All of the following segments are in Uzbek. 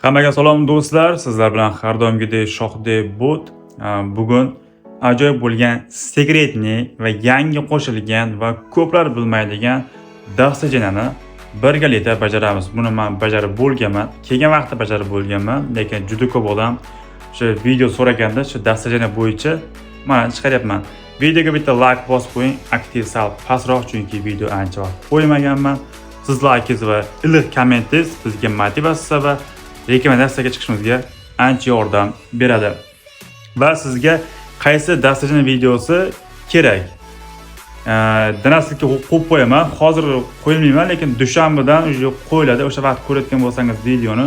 Hammaga salom do'stlar, sizlar bilan har doimgidek Shohde Bot. Bugun ajoyib bo'lgan секретный va yangi qo'shilgan va ko'plar bilmaydigan достижениeni birgalikda bajaramiz. Buni men bajarib bo'lganman, kelgan vaqtda bajarib bo'lganman, lekin juda ko'p odam o'sha video so'raganda shu достижение bo'yicha mana chiqaryapman. Videoga bitta like bosib qo'ying, aktiv sal pastroq, chunki video ancha vaqt qo'ymaganman. Siz likingiz va iliq kommentingiz bizga motivatsiya va rekomendatsiyaga chiqishimizga ancha yordam beradi. Va sizga qaysi достижение videosi kerak? Donatga qo'yib qo'yaman. Hozir qo'yilmayman, lekin dushanbadan уже qo'yiladi. O'sha vaqt ko'rayotgan bo'lsangiz videoni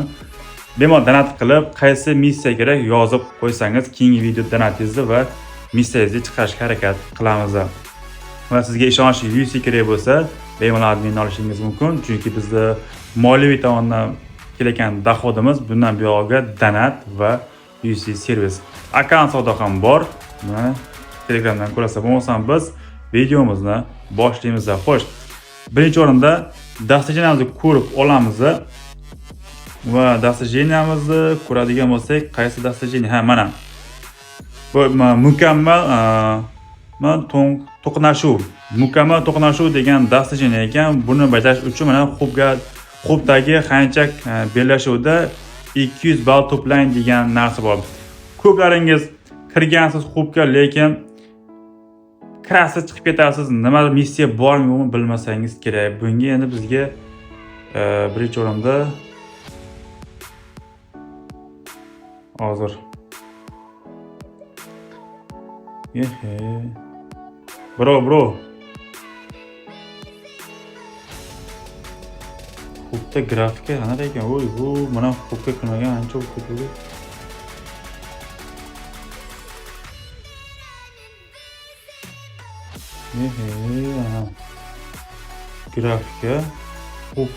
bemalol donat qilib, qaysi missiya kerak yozib qo'ysangiz, keyingi video donatingizni va missiyangizni chiqarishga harakat qilamiz. Va sizga ishonchli UC kerak bo'lsa, bemalol adminni olishingiz mumkin, chunki bizda moliyaviy tomondan kelayotgan dohodimiz bundan buyog'iga donat va UC servis. Akkaunt savdo ham bor. Buni Telegramdan ko'rasiz. Bo'lmasam biz videomizni boshlaymiz. Xo'sh, birinchi o'rinda достижениemizni ko'rib olamiz. Va достижениemizni ko'radigan bo'lsak, qaysi достижение? Ha, mana. Bu mukammal to'qnashuv. Mukammal to'qnashuv degan достижение ekan. Buni bajarish uchun mana Xubdagi Xanchak bellashuvida 200 ball to'plang degan narsa bor. Ko'plaringiz kirgansiz Xubga, lekin kirasiz chiqib ketasiz, nima missiya bormi yo'qmi bilmasangiz kerak. Bunga endi bizga birinchi o'rinda hozir Ehe. Bro, bro. Xubda grafika qanaqa ekan? Voy, bu mana Xubga kirmagan ancha bo'lib ketdi. Ehe, aha. Grafika. Xub.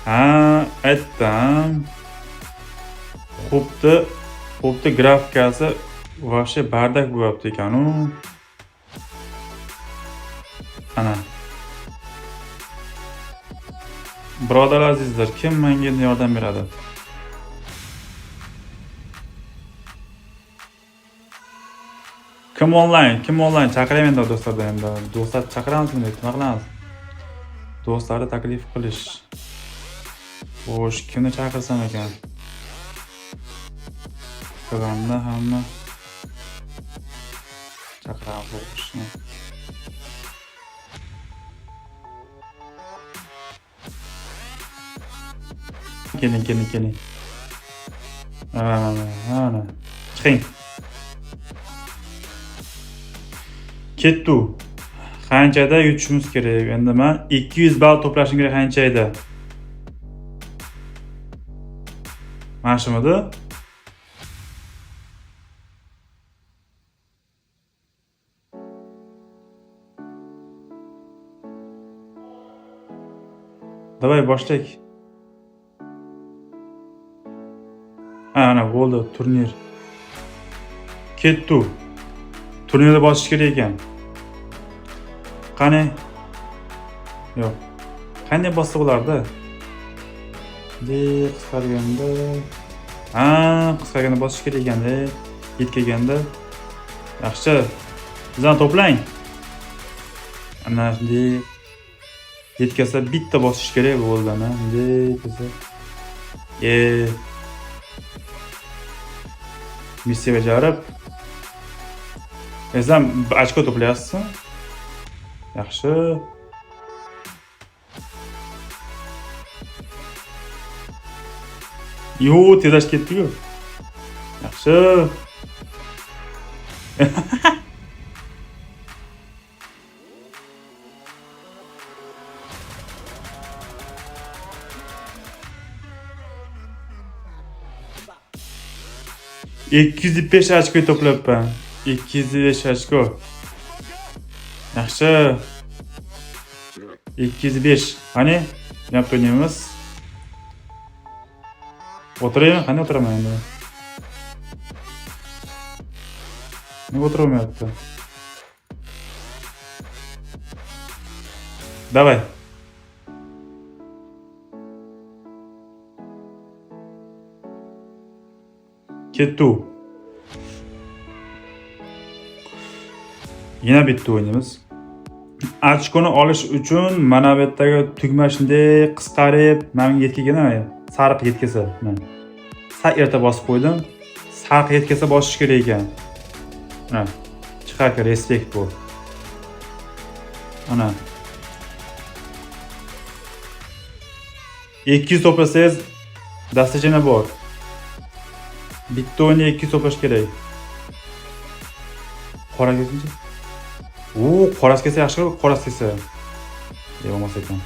Ha, aytdim. Xubda grafikasi вообще бардак bo'lyapti ekan-u. Ana. Birodarlar azizlar, kim menga endi yordam beradi? Kim onlayn? Kim onlayn? Chaqirayman endi do'stlardan endi. Do'stlar chaqiramizmi deb nima qilamiz? Do'stlarni taklif qilish. Xo'sh, kimni chaqirsam ekan? Klanni hamma chaqiramiz o'qishni. Keling, keling, keling. Mana, mana. Chiqing. Ketdi. Qanchada yutishimiz kerak? Endi men 200 ball to'plashim kerak qanchayda? Mana shumidi? Давай boshlaylik. Ana bo'ldi, turnir. Ketdi. Turnirda bosish kerak ekan. Qani? Yo'q. Qanday bossa bo'lardi? De qisqarganda. Ha, qisqarganda bosish kerak ekanda. Yetkazganda. Yaxshi. Bizani to'plang. Ana shunday yetkazsa bitta bosish kerak bo'ldi, ana bunday desa. Missiya bajarib. Sen ochko to'playapsizmi? Yaxshi. Yo, tezlashib ketdi-ku. Yaxshi. 205 ochko to'plabman. 205 ochko. Yaxshi. 205. Qani, nima o'ynaymiz? O'tiraymi? Qani o'tiraman endi? Nega o'tirolmayapti? Давай. Ketdi. Yana bitta o'yinimiz. Ochkoni olish uchun mana bu yerdagi tugma shunday qisqarib, mana bunga yetib kelgan, sariq yetkasa. Sal erta bosib qo'ydim. Sariq yetkasa bosish kerak ekan. Mana chiqarka respekt bu. Ana 200 to'plasangiz dastajana bor. Bitta o'yinda 200 to'plash kerak. Qora kelsinchi. U qorasi kelsa yaxshi, qorasi kelsa. Bo'lmasa ekan.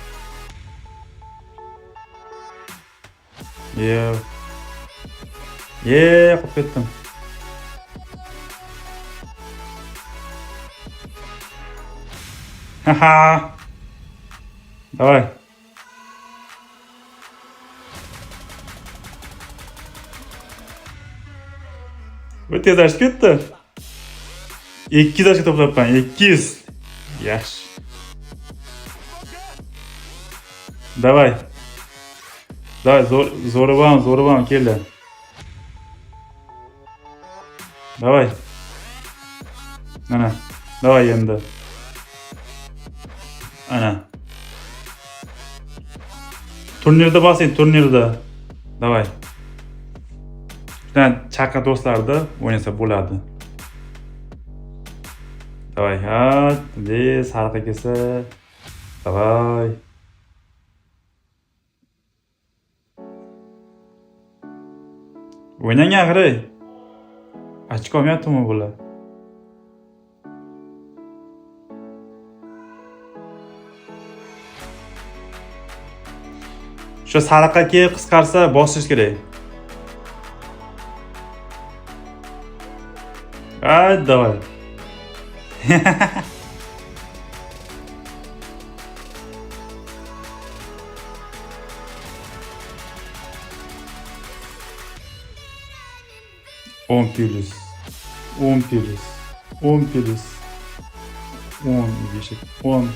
Ye, qolib ketdim. Haha. Давай. Bu tezlashib ketdi. 200 ochko to'plabman, 200. Yaxshi. Давай. Давай, zo'ribam, zo'ribam keldi. Давай. Ana, давай endi. Ana. Turnirda bosing, turnirda. Давай. Shundan chaqa do'stlarda o'ynasa bo'ladi. Давай, ha, de sariq kelsa. Давай. O'ynang axir. Ochko olmayaptimi bular? Shu sariqqa kelib qisqarsa bosish kerak. Ay, давай. 10 plyus, 10 plyus, 10 plyus, 10, 5, 10.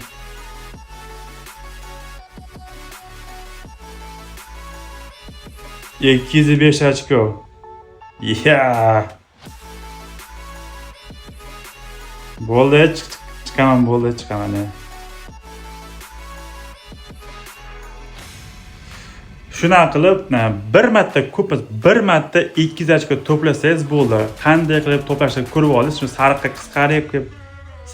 205 ochko. Yeah. Bo'ldi, chiqaman, bo'ldi, chiqaman. Shunaqa qilib, bir marta ko'p, bir marta 200 ochko to'plasangiz bo'ldi. Qanday qilib to'plashni ko'rib oldingiz. Shu sariqqa qisqarib kelib,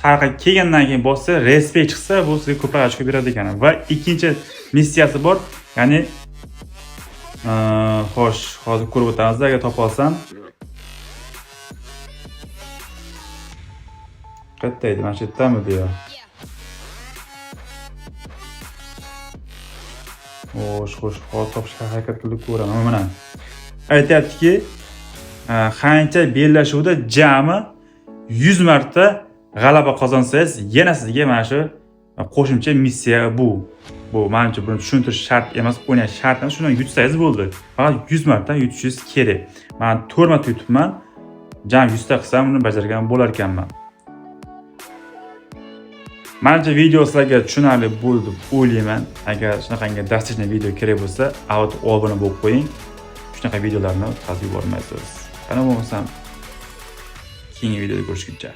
sariqqa kelgandan keyin bossa, respekt chiqsa, bu sizga ko'proq ochko beradi ekan. Va ikkinchi missiyasi bor. Ya'ni, xo'sh, hozir ko'rib o'tamiz, agar topa olsam. Qayerda edi? Mana shu yerdamidi yo? Xo'sh, xo'sh, hozir topishga harakat qilib ko'raman. Mana aytyaptiki, qancha bellashuvda jami 100 marta g'alaba qozonsangiz, yana sizga mana shu qo'shimcha missiya bu. Bu menimcha buni tushuntirish shart emas, o'ynash shart emas. Shundan yutsangiz bo'ldi. Faqat 100 marta yutishingiz kerak. Men 4 marta yutibman. Jami 100 ta qilsam uni bajargan bo'lar ekanman. Menimcha video sizlarga tushunarli bo'ldi deb o'ylayman. Agar shunaqangi darslikli video kerak bo'lsa, albatta obuna bo'lib qo'ying. Shunaqa videolarni o'tkazib yubormaysiz. Qani bo'lmasam keyingi videoda ko'rishguncha.